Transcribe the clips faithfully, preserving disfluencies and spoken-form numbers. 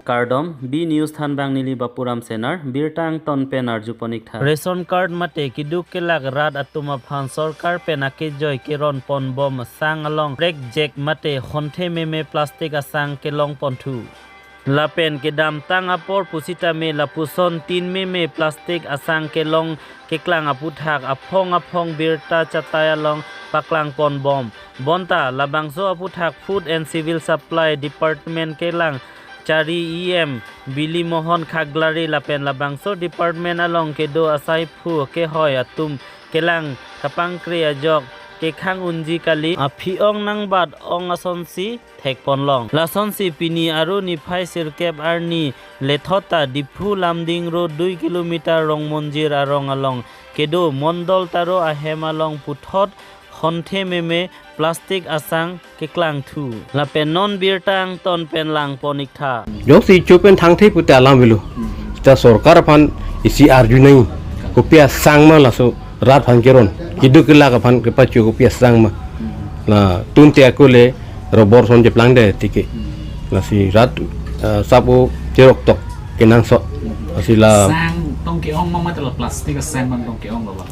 Kardom, B News thanbang neli Bapuram Senar, birta angton pen arjupon ik tha. Ration card mate keduk kelak rat atum aphan sorkar pen akejoi keron ponbom asang along prekjek mate honthe meme plastic asang kelong ponthu. Lapen kedamtang apor pusitame lapuson tin meme plastic asang kelong keklang aputhak aphong aphong birta chatai along paklang ponbom. Bonta labangso aputhak Food and Civil Supply Department kelang chari E M Bili Mohon Khaglari lapen labangso department along kedo asaiphu kehoi atum kelang kapangkre ajok kekhang unji kali. Aphi-ong nangbat ong asonsi thekponlong. Lasonsi pini Aru niphai sirkep arni lethot ta Diphu Lumding Road dui kilometer Rongmonjir arong along kedo Mondol Taro ahem along puthot honthe meme plastic asang keklangthu. Lapen non birta angton pen langpon ik tha. Jongsi cho pen thangthe pute alam avelo. Ta sorkar aphan isi arjunoi. Kopi asang ma laso rat aphan keron. Keduk kelak aphan kepacho kopi asang ma. La tunte ako le robor son cheplangde tike. Lasi rat, eh, sabo cherok tok kenangsot. Lasi la sang tong ke-ong ma mate la plastic asang man tong ke-ong lo ba?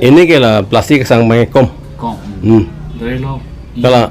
Ini ke la plastic asang mai kom. Kom. Hmm. Dari lo. Kala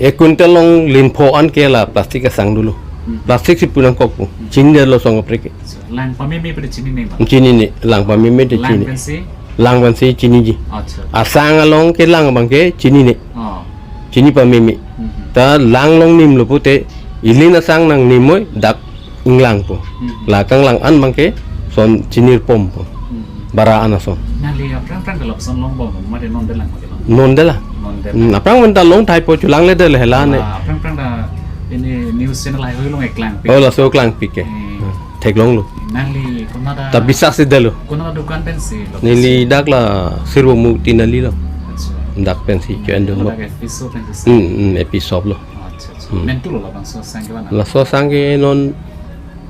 ek kuntal long linpho an ke la plastic asang dolo. Hmm. Plastic si punang kok pu. Hmm. Chini de lo song kaprek ke. Lang pameme pada chinine ma? Chinine, lang pameme de. Lang chini. Pensi? Lang pensi chiniji. Acha. Asang along kelang abang ke chinine. Oh. Chini pameme. Mhm. Ta lang long nimlo pute, ilin asang nangnim moi dak inglangpo. Mhm. La kanglang an abang ke son chinirpom po. Mhm. Bara an ason. Nangli aphrang aphrang ke lapuson longbom, mate non de lang ma ke long? Non de la. Non de la. Hmm, aphrang menta long thaipo, chulang le de le hela ne. Ah, aphrang aphrang ta ini news channel lahai-hui along eklangpik. Oh, laso klangpik ke. Hmm. Hmm. Theklonglo. Nangli konat a? Ta bisas si delo. Konat a dukan pensi lo? Neli dak la Sirbo Mukti Nali lo. Acha. Dak pensi cho endo lo. Dak episode pensi. Hmm, hmm, episode lo. Acha, acha. Hmm. Mentu lo labangso asang ke mana? Laso asang ke non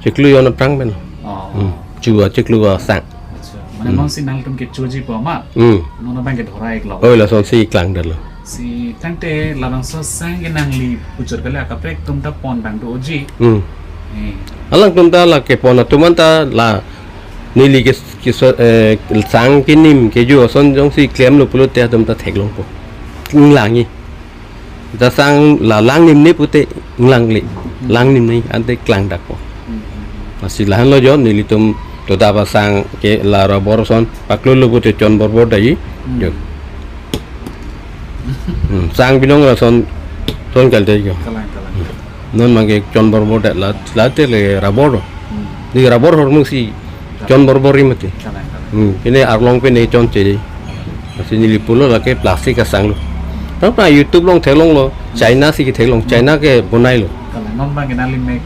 chiklo jon aphrang pen. Oh. Hmm. Chua chiklo asang. Acha. Mane, hmm, non si nangtum kechoji po ma? Hmm. Non abang ke dhora ik lo. Oi, lasonsi klang delo. Si tangte labangso asang ke nangli puchot kali akaprek atum ta pon dang doji. Hmm. Eh. Alangtum ta la kepon atum anta la neli ke, ke so, eh, sang kenim kejo ason jongsi klemlo pulote atum ta theklongpo. Inglangi. Ta sang la lang nimne pute inglangle. Hmm. Lang nimne ante klang dakpo. Hmm. Lasi lahenlo jo nelitum to daba sang ke la robor son paklo lo pute chon borbor daji. Hmm. Jo. Hmm, sang binong lason, son kalte ko. Kalang, kalang. Non abang ke chon borbor det la, late le rabor. Hmm. Di rabor hormu si chon borbor ri mati. Kalang, kalang. Hmm, ini arlong pen ne chonche. Lasi neli pulo lake plastic asang lo. Tangka YouTube along theklonglo, China si ketheklong, China ke bonailo. Kalang, non abang ke nangli mek.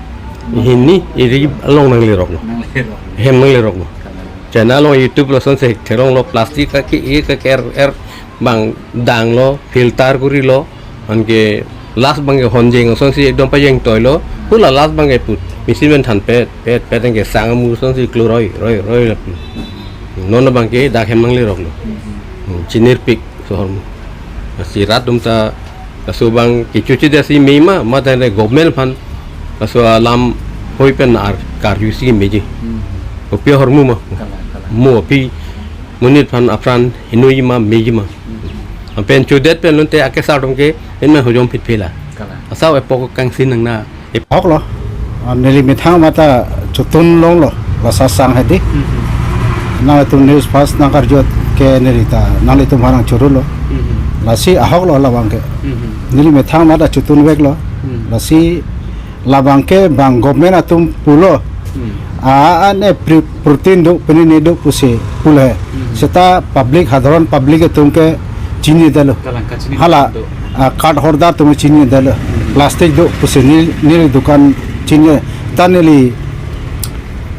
Hini, iri along nangleroklo. Nanglerok. Hem nangleroklo. Kalang. China along YouTube along sonsi theklonglo plastic kake, e kake er, er bang danglo, filter kurilo, anke last abang ke honjeng asonsi ekdom pajeng toilo, hula last abang ke put machine pen than pet, pet, pet anke sang amu asonsi klo roi, roi, roi lapu. Non abang ke dak hem nangleroklo. Hmm, chinirpik so hormu. Si rat atum ta laso abang kechoche dasi me ma, mate government aphan laso alam hoi pen ar karju si meji. Hmm. Kopi hormu ma. Kalang, kalang. Mo aphi monit aphan apran hinoi ma meji ma. Hmm. Lapen chodet pen lonte akesar atum ke inma hojom phit phela. Kalang. Asau epok kangsin nang na. Ep- Ahok lo. Ah, neli methang mate chotun longlo. Laso asang hedi. Mhm. Nangtum news first nangkarjut ke neli ta nanglitum aphan nangchoro lo. Mhm. Lasi ahok lo labang ke. Mhm. Neli methang mate chotun veklo. Mhm. Lasi labang ke bang government atum pulo. Hmm. Ah, ane pri-, protein do, pini ne do pusi pulo he. Hmm. Seta public, sadharan public atum ke chinine detlo. Kalang kachini hala do. Ah, card holder atum chinine detlo. Hmm. Plastic do pusi neli, neli dukan chinine. Ta neli,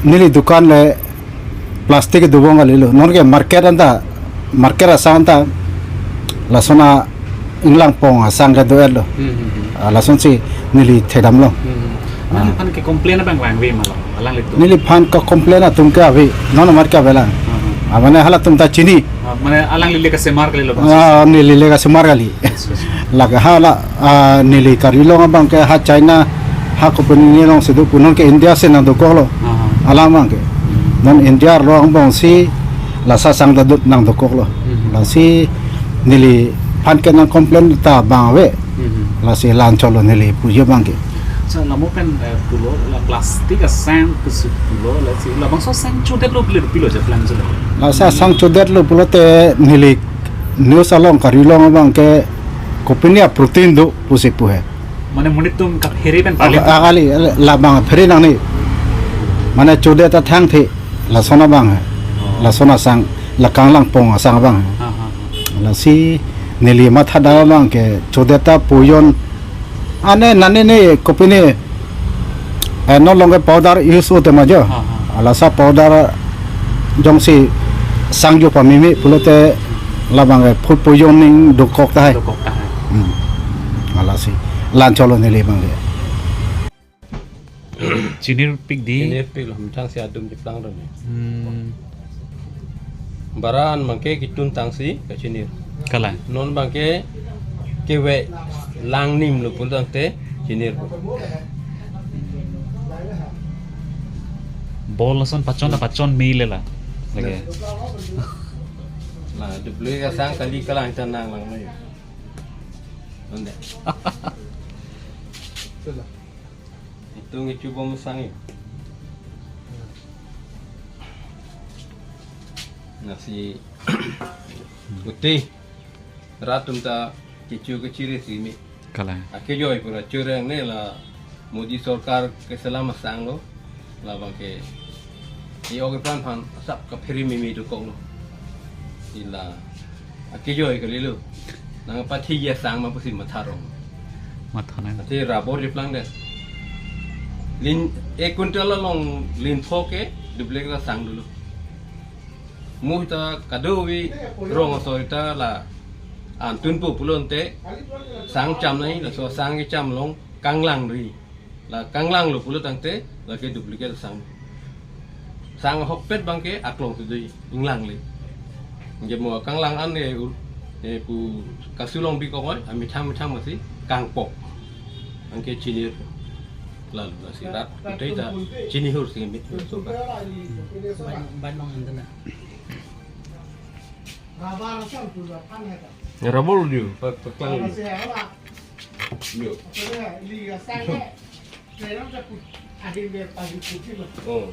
neli dukan le plastic dobom kalilo. Non ke market anta, market asang anta lason a-inglangpong asang ke do-etlo. Hmm, hmm, hmm. Ah, lasonsi neli thekdamlo. Hmm, hmm. Ah. Neliphan ke complain abang vangve ma lo, alanglitum? Neliphan ke complain atum ke ave, non amat ke avelang. Hmm, hmm. Ah, mane halatum ta chini. Ah, mane alangli le kasemar kalilo bang? Ah, neli le kasemar kali. Yes, yes. Lake hala, ah, neli karjulong abang ke ha China Ha kopine alongsi do pu, non ke India si nangdokoklo. Aha. Alam abang ke. Non India arlo angbong si laso asang ta do nangdokoklo. Mhm. Lasi neliphan ke nang complain ta abang ave. Mhm. Lasi la-anchotlo neli puji abang ke. Sa lamo pen, eh, pulo, la plastic asang pusi pulo, lasi labangso asang chodetlo pule pilo je plan solo. Laso asang chodetlo pulote neli news along kari long abang ke kopine a-protein do pusi pu he. Mane monit atum kaphere pen, ah, pale. Ah, kali, labang phere nangne. Mane chodet ta thangthe, lason abang he. Oh. Lason asang, la kanglangpon asang abang he. Ha, ha, ha. Lasi neli mathadam abang ke chodet ta pojon. Ane nane ne kopine, eh, non along ke powder use o tema jo. Ha, ha. Laso powder jongsi sang jo pameme pulote labang ke food poisoning dokok tahai. Dokok tahai. Hmm. Lasi la-anchotlo neli abang ke. Chinirpik dei. Chinirpiklo, methang si adum cheplang do ne. Hmm. Baran abang ke ketun tangsi kachinir. Kalang. Non abang ke keve lang nimlo pulotangte chinir. Bol ason pachon pachon mele la. Lake. Na, duplicate asang kali kalang chanang lang mai. Ande. Itum kecho bom asang yo. Lasi pute rat atum ta kecho kechiri si me. Kalang. Akejoi pura choreng ne la Modi sorkar keselam asang lo. Labang ke, e-ok epran aphan asap kaphere meme dokoklo. Ila akejoi kalilo. Nangpathi asang ma pusi matha rong. Matha nang. Ate rabor cheplang det. Lin, ek quintal along lin pho ke duplicate asang dolo. Mo ta kadokave rong asor ta la antunpo pulote sang cham nai, laso sang kecham along kanglang ri. La kanglanglo pulotangte lake duplicate asang. Sang ahokpet abang ke aklong si do, inglang le. Anke mo kanglang an e ur, e pu kasu along bikok oi, amethang methang masi kangpok. Anke chinir. Lalu lasi rat kute ta chinihur si mit so ka. Ban, ban long antenna. Rabor dei, pa, paklang dei. Yo. Oh.